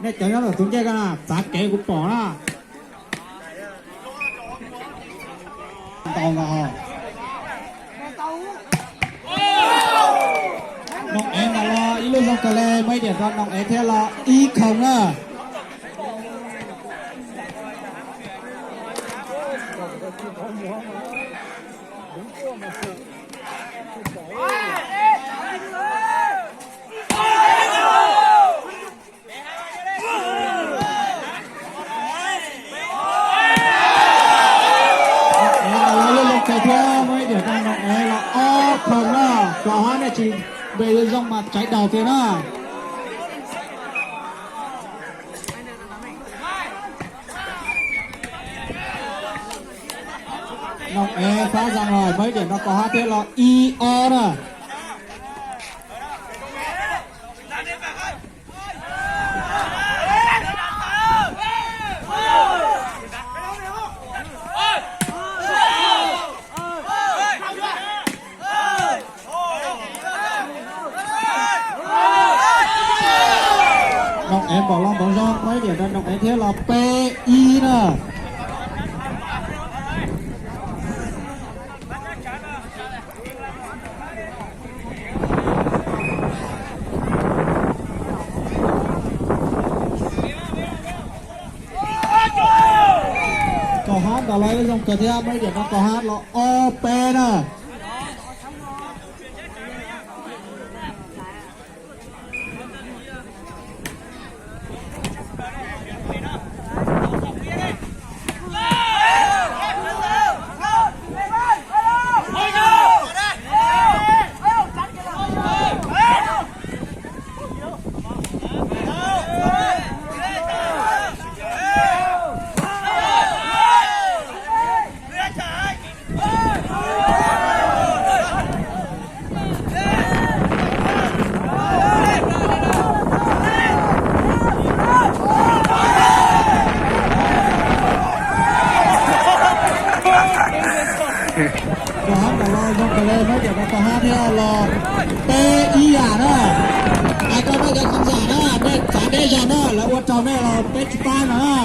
Nej cov nyob tom tus ncej ko na, txav kev kuv pom na. Ntau no. Noom Ev mam los ib lub zoo kawg li, muaj ib diam rau Noom Ev thiab los ib khoom na. Noom Ev los ib lub zoo kawg thiab, muaj ib diam rau Noom Ev los ob khoom na, kom hab nej tsis npe zoo mas tsaiv daus tiag na. Noom Ev fab zoo lawm, muaj ib diam rau Kaum Hab thiab los ib ob na. Noom Ev npaum los npaum zoo, muaj ib diam rau Noom Ev thiab los peb ib na. Kaum Hab ntaus los ib lub zoo kawg thiab, muaj ib diam rau Kaum Hab los ob peb na. Kaum Hab ntaus los zoo kawg li, muaj ib diam rau Kaum Hab thiab los peb ib yam na. Hais rau nej cov khán giả na, nej txav deb zog na, lawv ua rau nej los peb tsis pab no na.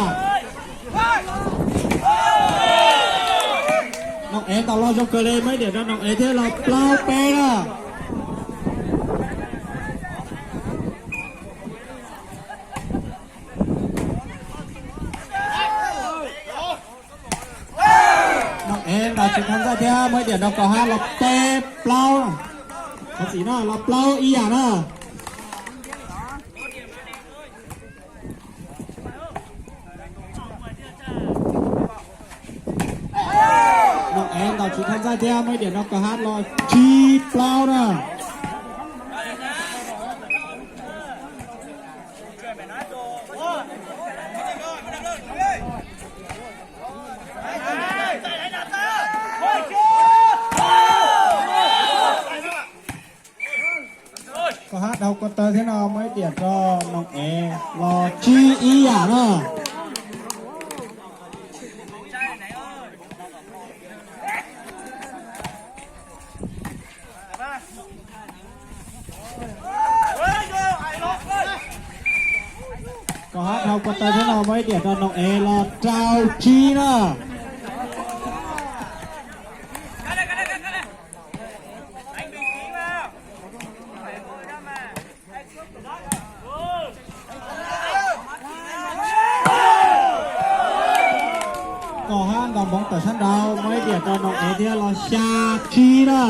Noom Ev ntaus los zoo kawg li, muaj ib diam rau Noom Ev thiab los plaub peb na. Noom Ev ntaus tsis tau ntxaij thiab, muaj ib diam rau Kaum Hab los peb plaub. Thov txim na, los plaub ib yam na. Noom Ev ntaus tsis tau ntxaij thiab, muaj ib diam rau Kaum Hab los tsib plaub na. Kaum Hab dhau ko taw thiab no, muaj ib diam rau Noom Ev los tsib ib yam na. Kaum Hab dhau ko taw thiab no, muaj ib diam rau Noom Ev los rau tsib na. Kaum Hab ntaus npoov tawm sab nraud, muaj ib diam rau Noom Ev thiab los xya tsib na.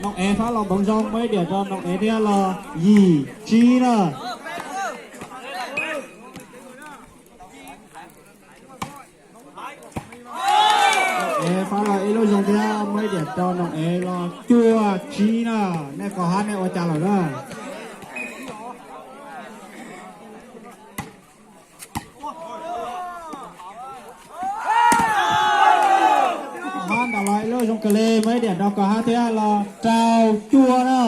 Noom Ev fab los npoov zoo, muaj ib diam rau Noom Ev thiab los yim tsib na. Noom Ev fab los ib lub zoo thiab, muaj ib diam rau Noom Ev los cuaj tsib na. Nej Kaum Hab nej ua cas lawm na? Kaum Hab ntaus los ib lub zoo kawg li, muaj ib diam rau Kaum Hab thiab los rau cuaj na.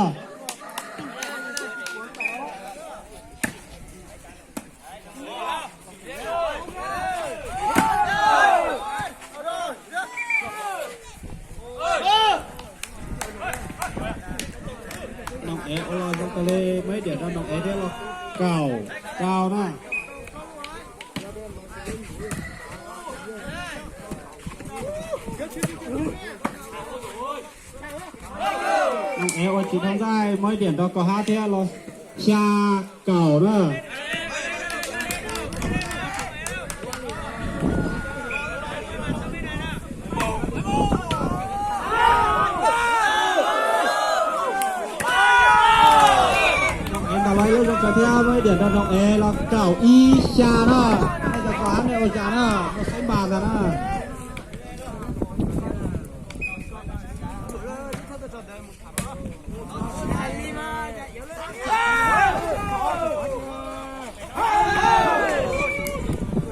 Rau na. Noog Ev ua tsis dhau ntxaij, muaj ib diam nrog Kaum Hab thiab, los xya kaum na. Noog Ev ntaus los ib lub zoo kawg thiab, muaj ib diam nrog Noog Ev, los kaum ib xya na. Nej cov Kaum Hab nej ua cas na, ua xeeb npas ntag na.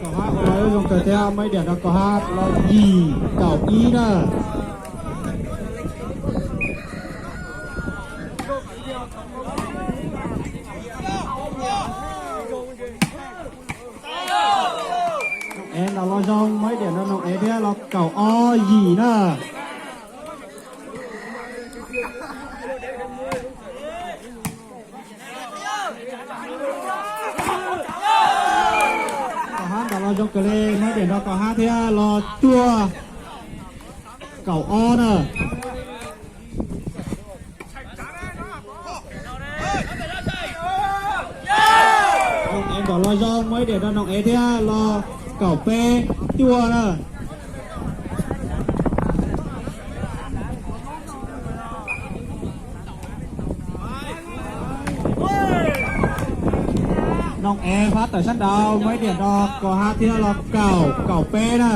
Kaum Hab ua los ib lub zoo kawg thiab, muaj ib diam nrog Kaum Hab, los yim kaum ib na. Noog Ev ntaus los zoo, muaj ib diam nrog Noog Ev thiab, los kaum ob yim na. Kaum Hab ntaus los zoo kawg li, muaj ib diam nrog Kaum Hab thiab, los cuaj kaum ob na. Noog Ev ntaus los zoo, muaj ib diam nrog Noog Ev thiab, los kaum peb cuaj na. Noog Ev fab tawm sab nraud, muaj ib diam nrog Kaum Hab thiab, los kaum kaum peb na.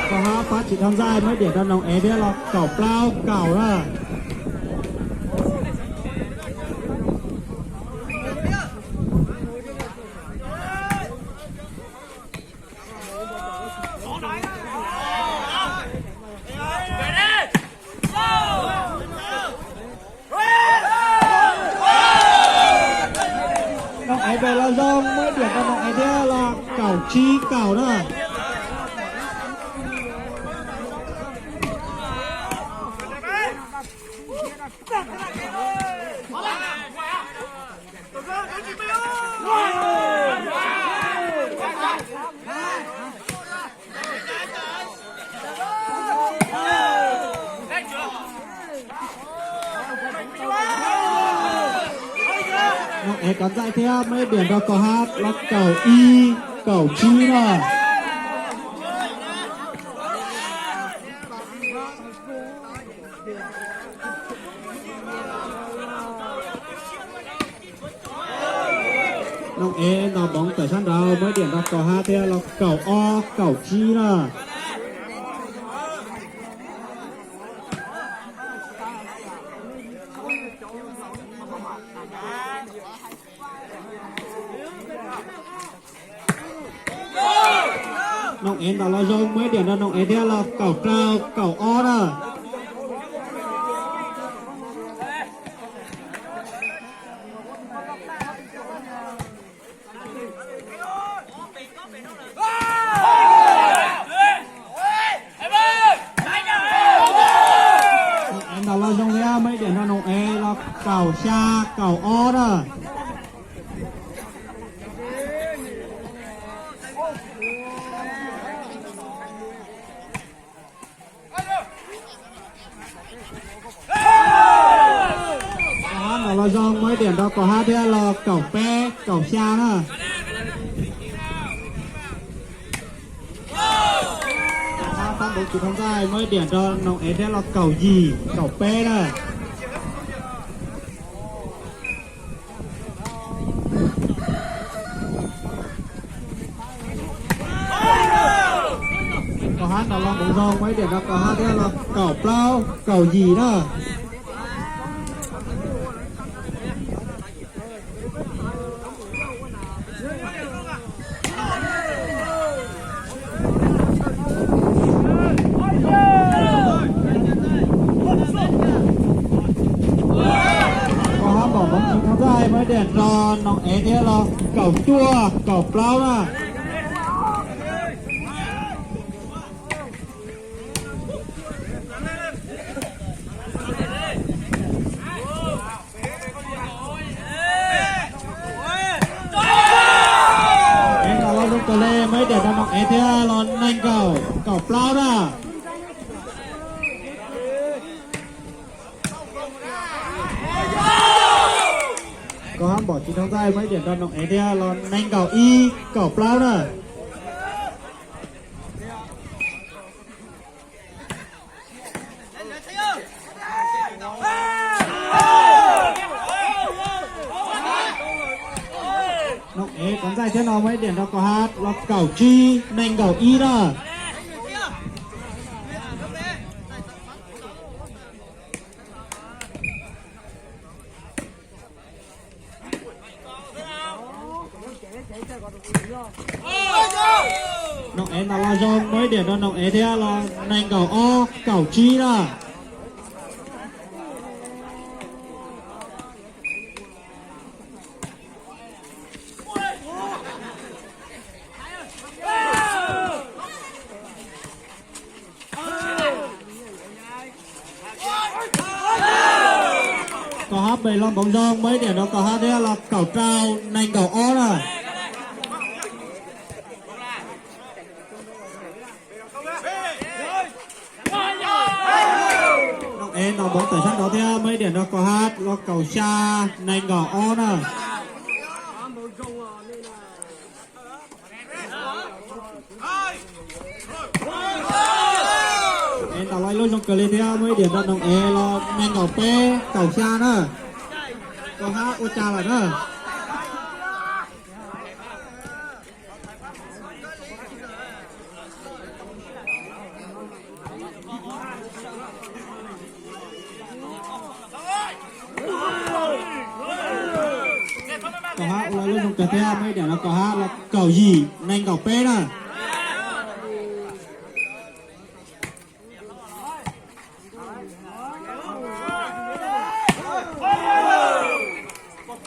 Kaum Hab fab tsis dhau ntxaij, muaj ib diam nrog Noog Ev thiab, los kaum plaub kaum na. Noog Ev ntaus los zoo, muaj ib diam rau Noog Ev thiab, los kaum tsib kaum na. Noog Ev kov ntxaij thiab, muaj ib diam nrog Kaum Hab, los kaum ib kaum tsib na. Noog Ev ntaus npoov tawm sab nraud, muaj ib diam nrog Kaum Hab thiab, los kaum ob kaum tsib na. Noog Ev ntaus los zoo, muaj ib diam nrog Noog Ev thiab, los kaum rau kaum ob na. Noog Ev ntaus los zoo thiab, muaj ib diam nrog Noog Ev, los kaum xya kaum ob na. Kaum Hab ntaus los zoo, muaj ib diam nrog Kaum Hab thiab, los kaum peb kaum xya na. Kaum Hab fab npoov tsis dhau ntxaij, muaj ib diam nrog Noog Ev thiab, los kaum yim kaum peb na. Kaum Hab ntaus los npoov zoo, muaj ib diam nrog Kaum Hab thiab, los kaum plaub kaum yim na. Kaum Hab ntaus npoov tsis dhau ntxaij, muaj ib diam nrog Noog Ev thiab, los kaum cuaj kaum plaub na. Ib diam rau Noom Ev thiab los nees nkaum, kaum plaub na. Koj hab npom tsis dhau ntxaij, muaj ib diam rau Noom Ev thiab los nees nkaum ib, kaum plaub na. Noom Ev qhov ntxaij thiab no muaj ib diam rau Koj hab los kaum tsib, nees nkaum ib na. Noom Ev ntaus los zoo, muaj ib diam rau Noom Ev thiab los nees nkaum ob, kaum tsib na. Koj hab npe los npoov zoo, muaj ib diam rau Koj hab thiab los kaum rau, nees nkaum ob na. Noom Ev ntaus npoov tawm sab nraud thiab muaj ib diam rau Koj hab los kaum xya, nees nkaum ob na. Ev ntaus los ib lub zoo kawg li thiab muaj ib diam rau Noom Ev los nees nkaum peb, kaum xya na. Koj hab ua cas lawm na. Koj hab ua lub zoo kawg thiab muaj ib diam rau Koj hab los kaum yim, nees nkaum peb na.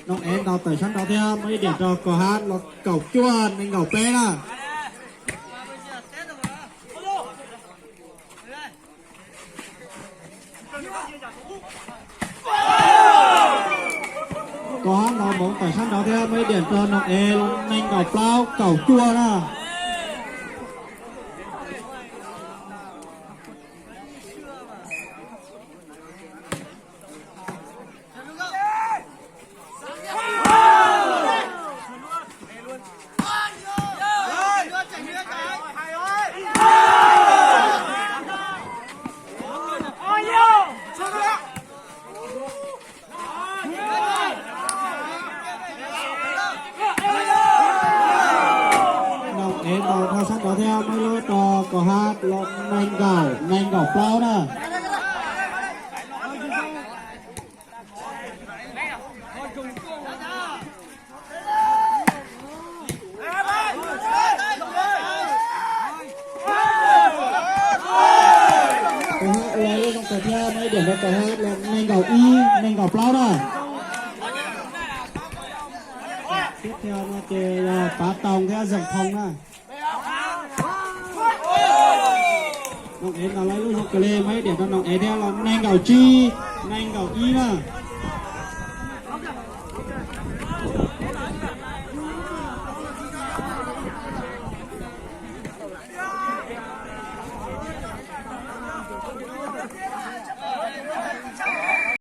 Noom Ev ntaus tawm sab nraud thiab muaj ib diam rau Koj hab los kaum cuaj, nees nkaum peb na. Koj hab ntaus npoov tawm sab nraud thiab muaj ib diam rau Noom Ev los nees nkaum plaub, kaum cuaj na. Noom Ev ntaus dhau sab nraud thiab muaj ib lub rau Koj hab los nees nkaum, nees nkaum plaub na. Koj hab ua lub zoo kawg thiab muaj ib diam rau Koj hab los nees nkaum ib, nees nkaum plaub na. Tib thia no ces yog Pav Toog thiab Zeem Thoom na. Noom Ev ntaus los ib lub zoo kawg li, muaj ib diam rau Noom Ev thiab los nees nkaum tsib, nees nkaum ib na.